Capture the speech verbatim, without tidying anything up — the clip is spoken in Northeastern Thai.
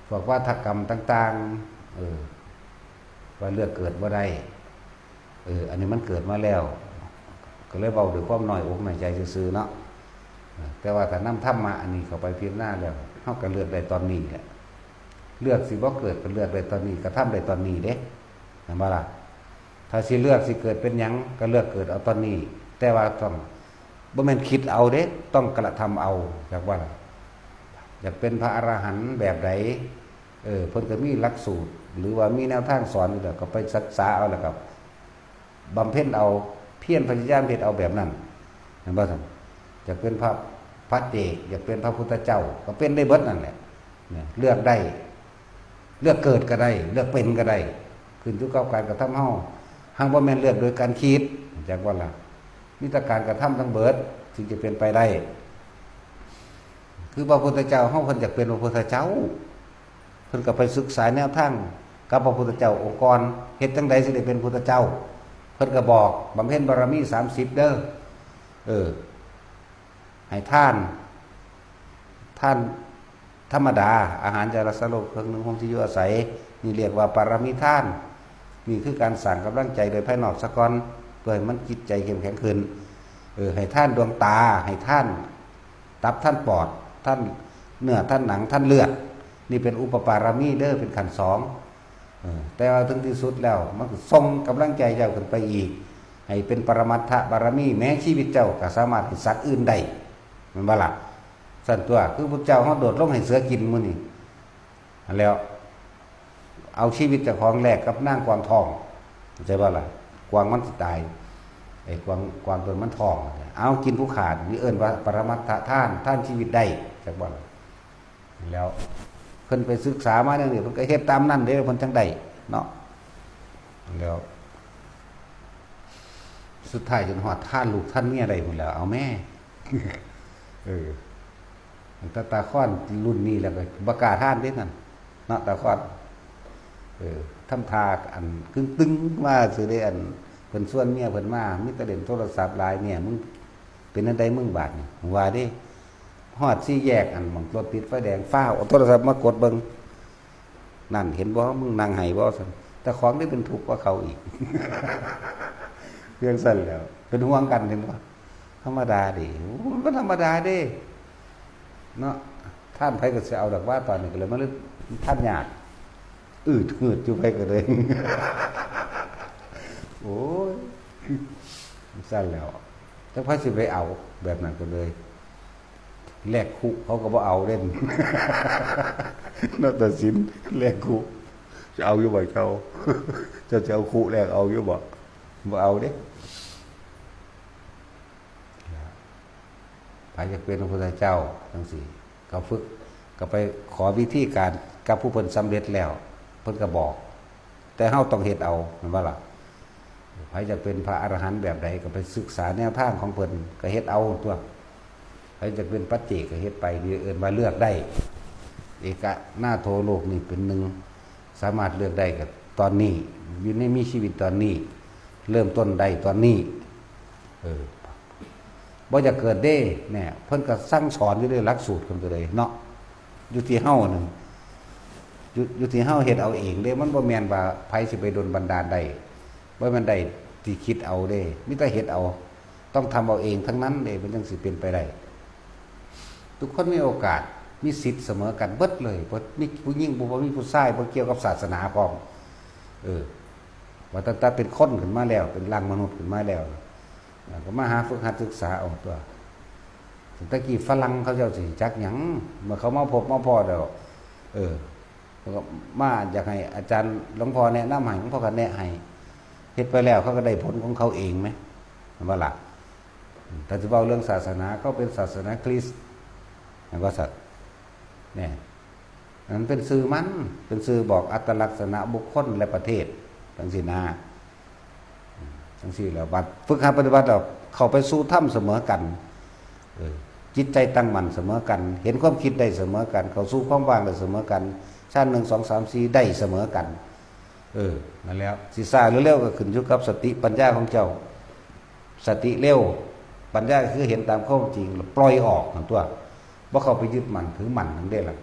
พวกวาทกรรมต่างๆ เออ ว่าเลือกเกิดบ่ได้ เออ อันนี้มันเกิดมาแล้ว ก็เลยเว้าด้วยความน้อยอกน้อยใจซื่อๆ เนาะ เออ แต่ว่าถ้านำธรรมะอันนี้เข้าไปพิจารณาแล้ว เฮาก็เลือกได้ตอนนี้แหละ เลือกสิบ่เกิดก็เลือกได้ตอนนี้ กระทำได้ตอนนี้เด้ เห็นบ่ล่ะ ถ้าสิเลือกสิเกิดเป็นหยังก็เลือกเกิดเอาตอนนี้ แต่ว่าต้อง บ่แม่นคิดเอาเด้ ต้องกระทำเอา จักว่าล่ะ อยากเป็นพระอรหันต์แบบใด เออ เพิ่นก็มีหลักสูตร หรือว่ามีแนวทางสอนอยู่แล้ว ก็ไปศึกษาเอาแล้วก็บำเพ็ญเอา เพียรพยายามเฮ็ดเอาแบบนั้น เห็นบ่ซั่น อยากเป็นพระ พระเอก อยากเป็นพระพุทธเจ้า ก็เป็นได้เบิดนั่นแหละ เนี่ย เลือกได้ เลือกเกิดก็ได้ เลือกเป็นก็ได้ ขึ้นอยู่กับการกระทำเฮา หังบ่แม่นเลือกโดยการคิด จักว่าล่ะ มีแต่การกระทำทั้งเบิด ถึงจะเป็นไปได้ คือพระพุทธเจ้าเฮาเพิ่นอยากเป็นพระพุทธเจ้า เพิ่นก็ไปศึกษาแนวทางกับพระพุทธเจ้าองค์ก่อน เฮ็ดจั่งใดสิได้เป็นพุทธเจ้า เพิ่นก็บอก บำเพ็ญบารมีสามสิบเด้อ เออ ให้ทาน ทานธรรมดา อาหารจารัสโลก เครื่องนึ่งห่มที่อยู่อาศัย นี่เรียกว่าปารมีทาน นี่คือการสร้างกำลังใจโดยภายนอกซะก่อน เพื่อให้มันจิตใจเข้มแข็งขึ้น เออ ให้ทานดวงตา ให้ทานตับ ทานปอด ทานเนื้อ ทานหนัง ทานเลือด นี่เป็นอุปปารมีเด้อ เป็นขั้นสอง เออ แต่ว่าถึงที่สุดแล้ว มันก็ส่งกำลังใจเจ้าขึ้นไปอีก ให้เป็นปรมัตถบารมี แม้ชีวิตเจ้าก็สามารถให้สัตว์อื่นได้ แม่นบ่ล่ะ ซั่นตัว คือพุทธเจ้าเฮาโดดลงให้เสือกินมื้อนี้ อันแล้ว เอาชีวิตเจ้าของแลกกับนางกวางทอง เข้าใจบ่ล่ะ กวางมันสิตาย ไอ้กวาง กวางตัวมันท้อง เอากินผู้ขาด นี่เอิ้นว่าปรมัตถทาน ทานชีวิตได้ จักบ่ล่ะ แล้วเพิ่นไปศึกษามาแนวนี้ เพิ่นก็เฮ็ดตามนั้นเด้ เพิ่นจั่งได้เนาะ แล้ว สุดท้ายจนฮอดทานลูกทานเมียได้พุ้นแหล้ว เอาแม่ เออ ตั้งแต่ตาค้อนรุ่นนี้แล้วก็บ่กล้าทานเด้นั่น เนาะ ตาค้อน เออ ทำท่าอันกึ่งตึงมาซื่อเด้ อันเพิ่นชวนเมียเพิ่นมา มีแต่เล่นโทรศัพท์หลาย เมีย มึงเป็นจั่งใดมึงบาดนี่ ว่าเด้ ฮอดสี่แยกอันหม่องรถติดไฟแดง ฟ้าวเอาโทรศัพท์มากดเบิ่ง นั่น เห็นบ่ มึงนั่งไห้บ่ซั่น แต่ของได้เป็นทุกข์กว่าเขาอีก เรื่องซั่นแหล้ว เป็นห่วงกัน เห็นบ่ ธรรมดาเด้ โอ้ มันบ่ธรรมดาเด้ เนาะ ทานไผก็สิเอาดอกว่า ตอนนี้ก็เลยมาเลือกทานยาก อืดหืดอยู่ไผก็เลย โอ้ย ซั่นแหล้ว จักไผสิไปเอาแบบนั้นก็เลย แลกคุเขาก็บ่เอาเด้ นาฏศิลป์แลกคุ จะเอาอยู่บ่เจ้า เจ้าจะเอาคุแลกเอาอยู่บ่ บ่เอาเด้ ไผอยากเป็นพระพุทธเจ้าจั่งซี้ ก็ฝึก ก็ไปขอวิธีการกับผู้เพิ่นสำเร็จแล้ว เพิ่นก็บอก แต่เฮาต้องเฮ็ดเอา แม่นบ่ล่ะ ไผอยากเป็นพระอรหันต์แบบใดก็ไปศึกษาแนวทางของเพิ่น ก็เฮ็ดเอาตัว ไผอยากเป็นปัจเจกก็เฮ็ดไป นี่เอิ้นว่าเลือกได้ เอกนาโถ โลกนี้เป็นหนึ่ง สามารถเลือกได้ก็ตอนนี้ อยู่ในมีชีวิตตอนนี้ เริ่มต้นได้ตอนนี้ เออ บ่อยากเกิดเด้ เนี่ย เพิ่นก็สั่งสอนอยู่ในหลักสูตรเพิ่นก็เลยเนาะ อยู่ที่เฮานั่น อยู่ อยู่ที่เฮาเฮ็ดเอาเองเด้ มันบ่แม่นว่าไผสิไปดลบันดาลได้ บ่แม่นได้ที่คิดเอาเด้ มีแต่เฮ็ดเอา ต้องทำเอาเองทั้งนั้นเด้ มันจั่งสิเป็นไปได้ ทุกคนมีโอกาส มีสิทธิ์เสมอกันเบิดเลย บ่มีผู้หญิง บ่มีผู้ชาย บ่เกี่ยวกับศาสนาพร้อม เออ ว่าตั้งแต่เป็นคนขึ้นมาแล้ว เป็นร่างมนุษย์ขึ้นมาแล้ว อ่า ก็มาหาฝึกหัดศึกษาเอาตัว ตั้งแต่กี้ฝรั่งเขาเจ้าสิจักหยัง เมื่อเขามาพบมาพ้อแล้ว เออ แล้วก็มาอยากให้อาจารย์หลวงพ่อแนะนำให้ หลวงพ่อก็แนะให้ เฮ็ดไปแล้วเขาก็ได้ผลของเขาเองไหม เห็นบ่ล่ะ ถ้าสิเว้าเรื่องศาสนา เขาเป็นศาสนาคริสต์ เห็นบ่สัตว์ เนี่ย อันนั้นเป็นชื่อมัน เป็นชื่อบอกอัตลักษณะบุคคลและประเทศ จั่งซี้นะ จั่งซี้แล้ว บัดฝึกหัดปฏิบัติแล้ว เข้าไปสู่ธรรมเสมอกัน เออ จิตใจตั้งมั่นเสมอกัน เห็นความคิดได้เสมอกัน เข้าสู่ความว่างได้เสมอกัน ชั้นหนึ่ง สอง สาม สี่ ได้เสมอกัน เออ นั่นแหล้ว สิช้าหรือเร็วก็ขึ้นอยู่กับสติปัญญาของเจ้า สติเร็ว ปัญญาคือเห็นตามความจริง แล้วปล่อยออกนั่นตัว บ่เข้าไปยึดมั่นถือมั่นนั่นเด้ล่ะ